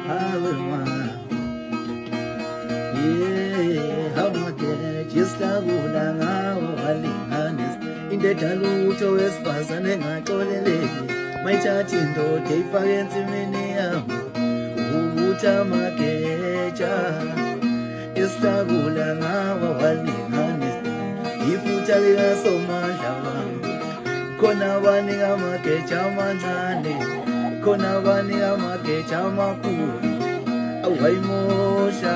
Hawe ma. Yeah, hamageje isihlakula ngawo walinganisa into edala utho wesifazane engaxoleleki mayithatha indoda eyifake ensimini yami ukuthi amageja isihlakula ngawo walinganisa iphutha likasomandla wami khona banika amageja amancane khona banika amageja amakhulu awayimosha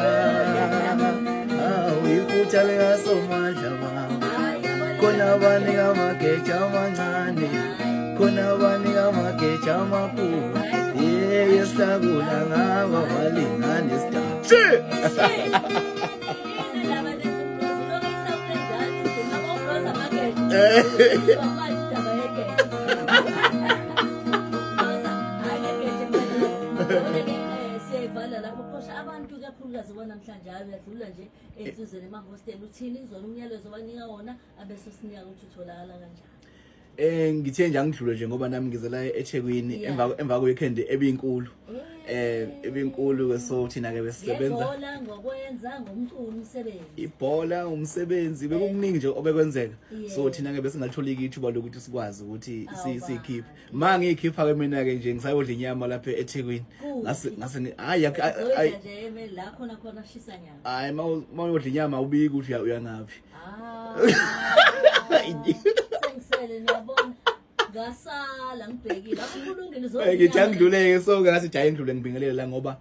awu iphutha likasomandla wami khona banika amageja amancane khona banika amageja amakhulu yeye sihlakula ngaba walingane sidaba Siyayivala lapho phosha abantu kakhulukazi kwanamhlanje hayi uyadlula nje ensizweni emahostela uthini kuzona umyalezo obanika wona abese sinika ukuthi utholakala kanjani. Ngithe nje angidlule nje ngoba nami ngizela eThekwini emva kweweekend ebinkulu. Ebinkulu ke so thina ke besisebenza. Ibhola ngokwenza ngomculo umsebenzi. Ibhola umsebenzi bekukuningi nje obekwenzeka. So thina ke besingatholiki ithuba lokuthi sikwazi ukuthi siyikhiphe. Ma ngiyikhipha ke mina ke nje ngisayodla inyama lapha eThekwini. Ngase ngase hayi hayi nje la khona khona shisa nyama. Hayi mawuyodla inyama ubiki ukuthi uyangaphi. Ah. Sengisele niyabona. Ngasala ngibhekile. Akukulungile uzodla. Ngithi angidluleke so ngathi jayi ngidlule ngibingelele la ngoba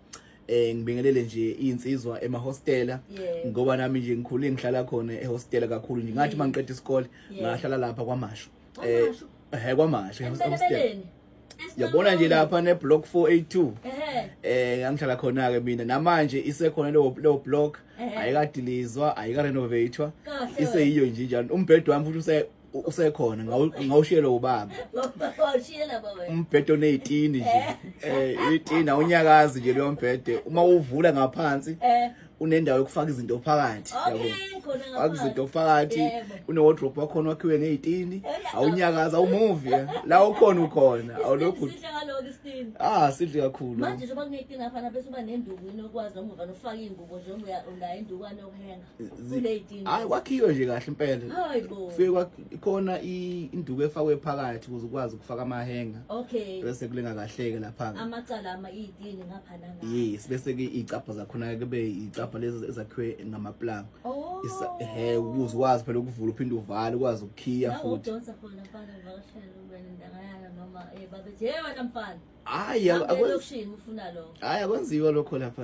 ngibingelele nje insizwa emahostela ngoba nami nje ngikhule ngihlala khona ehostela kakhulu nje ngathi mangiqeda isikole ngahlala lapha kwaMashu. KwaMashu ehostela. Yabona nje lapha ne block 482. Ngangihlala khona ke mina namanje isekhona leyo block ayikadilizwa ayikarenovate iseyiyo nje njalo umbhedo wami futhi usekhona ngawushiyela ubaba. Wawushiyela baba. Umbhedo onezitini nje. Itini awunyakazi nje leyo mbhede uma uvula ngaphansi unendawo yokufaka izinto phakathi yabo. Faka izinto phakathi une wardrobe wakhona wakhiwe ngezitini awunyakaza awumuvi la ukhona ukhona awulokhu sihle ngaloko isitini. Ah sihle kakhulu. Manje njengoba kunetini afana bese uba nenduku inokwazi noma uvana ufaka ingubo nje uma unayo indukwane yokuhenga. Kuleyitini. Hayi kwakhiwe nje kahle impela. Hayibo. Kufike ikhona induku efakwe phakathi ukuze ukwazi ukufaka amahenga. Okay. Bese kulenga kahleke lapha. Amacala ama itini ngapha nangapha. Yes, bese ke icapha zakhona kube icapha lezi ezakhiwe ngamaplanga. Oh. Ehe ukuze ukwazi phela ukuvula uphinde uvale ukwazi ukukhiya futhi. Udonsa khona mfana uvakashela ube nendangayana noma babethi hey wena mfana. Hayi akwenziwa ufuna lokho. Hayi akwenziwa lokho lapha.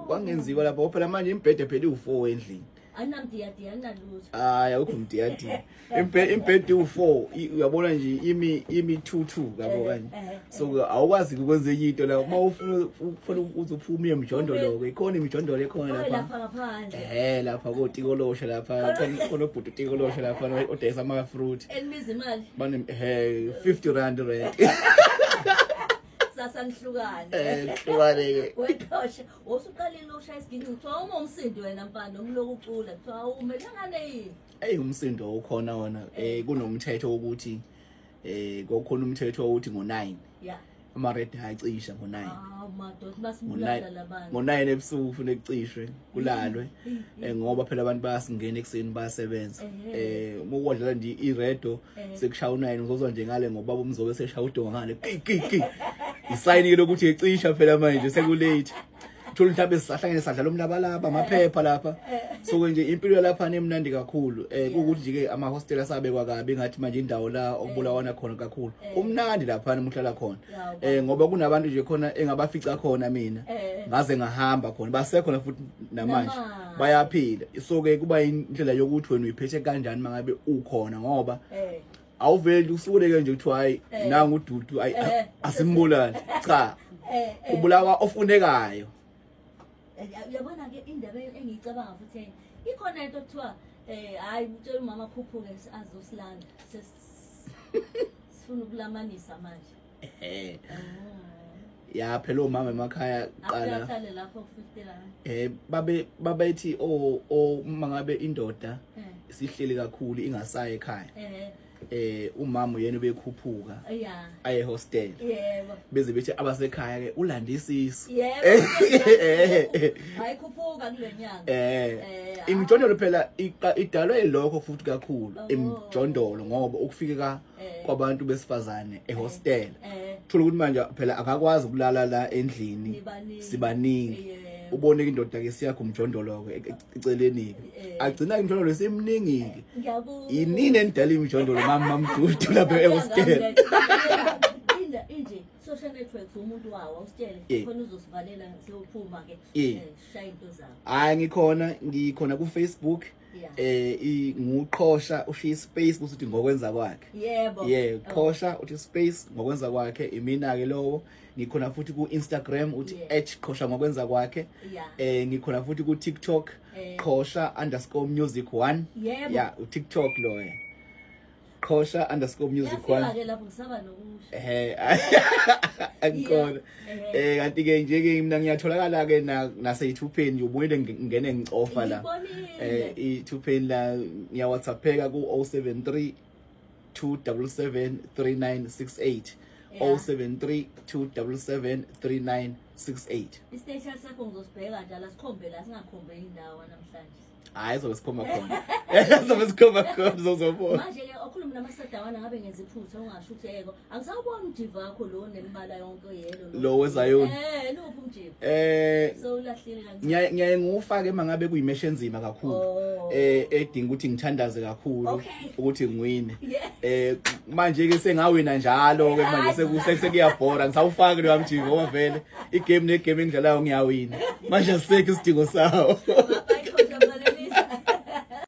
Kwangenziwa lapha phela manje imbhede phela iwu4 endlini. Anamdiyadiya analutho. Hayi awukho umdiyadiya. Imbhede iwu4 uyabona nje imi 2-2 yabo kanje. So awukwazi ukwenza enye into la uma ufuna ukuthi uphume emjondolo ke ikhona imijondolo ekhona lapha. Lapha ngaphandle. Lapha kotikolosha lapha khona ubhuti utikolosha lapha odayisa ama fruit. Elibiza imali. Bane 50 rand rent. Sasa nihlukane. Hlukane ke. Wexosha, usuqalile ushaya isiginci kuthiwa uma umsindo wena mfana umloku ucula kuthiwa umelangane yini? Ey umsindo ukhona wona kunomthetho wokuthi kokhona umthetho wokuthi ngo9. Yeah. Ama red ayacisha ngo9. Ah madoda basibulala labantu. Ngo9 ebusuku ufune kucishwe kulalwe ngoba phela abantu bayasingena ekseni bayasebenza. Uma ukwadlala nje iredo sekushaya u9 uzozwa nje ngale ngoba umzobe seshaya udonga ngale ki ki ki. Isayini lokuthi ecisha phela manje sekulate. Thola mhlawumbe sisahlangene sadlala umlabalaba amaphepha lapha. So nje impilo lapha nemnandi kakhulu. Kukuthi nje ke ama hostel asabekwa kabi ngathi manje indawo la okubulawana khona kakhulu. Kumnandi lapha uma uhlala khona. Ngoba kunabantu nje khona engabafica khona mina. Ngaze ngahamba khona basekhona futhi namanje bayaphila. So ke kuba indlela yokuthi wena uyiphethe kanjani mangabe ukhona ngoba awuveli usukuleke nje kuthiwa hayi nangu uDudu asimbulali. Cha. Ubulawa ofunekayo. Uyabona ke indaba engiyicabanga futhi ikhona into okuthiwa hayi utshela umama khuphuke azosilanda sifuna ukulamanisa manje. Ya phela omama emakhaya qala ahlale lapho 50 rand. Babethi o uma ngabe indoda isihleli kakhulu ingasayi ekhaya. Umama uyena ubekhuphuka aye hostel. Yebo. Beze bethi abasekhaya ke ulanda isisu. Yebo. Ayikhuphuka kule nyanga. Imijondolo phela idalwe yilokho futhi kakhulu imijondolo ngoba ukufika kwabantu besifazane ehostel. Thola ukuthi manje phela akakwazi ukulala la endlini sibaningi. Ubone indoda ke siyakho umjondolo ke eceleni ke. Agcina imjondolo isimningi ke. Yinini enidala imjondolo mama mamdudu lapha ehostel. Inje social networks umuntu wawo awusitshele khona uzosivalela sewuphuma ke shaya into zakho. Hayi ngikhona ngikhona ku Facebook. Nguqhosha ushiya space uthi ngokwenza kwakhe. Yebo. Yeah, qhosha uthi space ngokwenza kwakhe imina ke lowo. Ngikhona futhi ku Instagram uthi @qhosha ngokwenza kwakhe. Ngikhona futhi ku TikTok qhosha_music1. Yeah, u TikTok loyo. Qhosha_music1. Yafika ke lapho ngisaba nokusho. Angikhona. Kanti ke nje ke mina ngiyatholakala ke naseyithupheni ubonile ngene ngicofa la. Ithupheni la ngiya WhatsAppeka ku 073 277 3968. 073 277 3968. Istation sakho ngizosibheka njalo asikhombe la singakhombe indawo namhlanje. Hayi zobe sikhomba khona. Zobe sikhomba khona uzobona. Manje ke okhuluma namasadawwana ngabe ngenza iphutha ungasho ukuthi eko. Angisawuboni umjiva wakho lo nemibala yonke yelo. Lo weZayoni. Luphi umjiva? So ulahlile kancane. Ngiyaye ngiwufake mangabe kuyimeshe enzima kakhulu. Edinga ukuthi ngithandaze kakhulu ukuthi ngiwine. Manje ke sengawina njalo ke manje sekuyabhora ngisawufaki lo mjiva ngoba vele igame negame engidlalayo ngiyawina. Manje asisekho isidingo sawo.